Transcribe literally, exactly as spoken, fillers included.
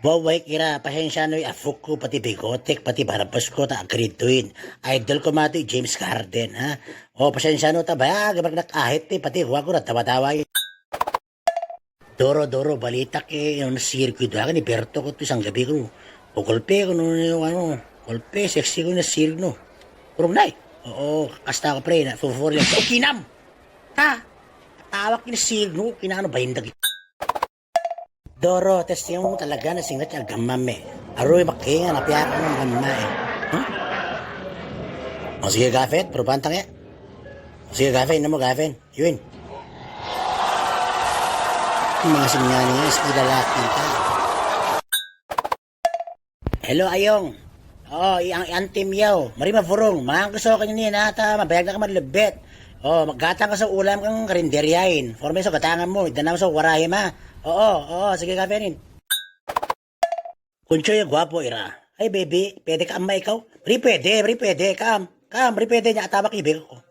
Wawai ira, pasensya no i afuk ku pati bigotek pati barbes ku ta' keriduin. Idol ku matu i James Garden, ha. O, pasensya no ta' baya gebrak dak ahit ti pati gua ku rata watawai. Doro, doro, balitak e, no, sir ku dua kan i Berto ku tu sanggabi ku. O, golpe ku no, anu, golpe seksi ku no sir no. Urung nai. O, o, kasta ko pre na fufur le. O, kinam. Ta. Tawak ini sir no, kinam no baindak. Doro, testing mu talaga na singat ya gamma me. Arui makinga na pia kama gamma e. Hmm? O, sige gafen, perubahan tang ya. O, sige gafen, nemu gafen. Yuin. Masing ngani ya, sekida laki ta. Hello, Ayong. O, i an-, antim yau. Mari mafurung. Mangkeso kenyini nata, mabayag na kama lebet. O, gatang keso ulam kang karinderiain. Forme so gatang mu, danam so warahi ma. O, o, o, sige kafenin. Kuncho ya guapo ira. Hai, baby, pede ka amma ikau? Beri pede, beri pede, kam. Kam, beri pede nya tabak ibe ko.